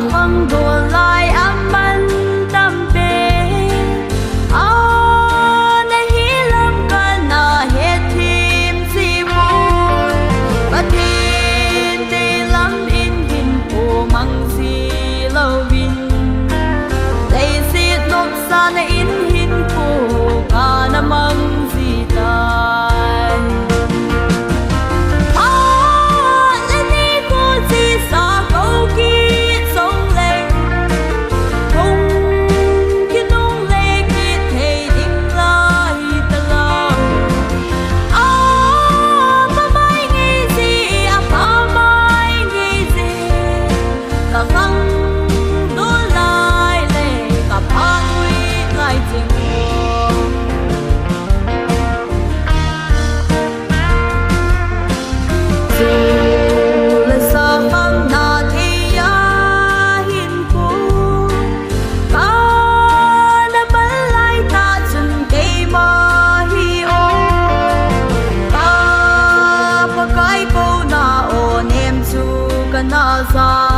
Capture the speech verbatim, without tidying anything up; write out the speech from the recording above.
Khangdol lai aman tampen, ana hilam kana hethem jipon. Pathen deilam in hinkho mang ji louvin, leiset nopsahna in hinkho kana mang jitai. Phat le nikho chesa kou kit jongleng, hung kinungle kit thei ding lai talou. Apa mai ngei jeh, apa mai ngei jeh, kakhangdol lai le kaphat ui lai jing'u. Chu le sa khangna thei a hinkho kana bal lai tah chun keima hi o, ka Pakai kouna o nem chu kana ja.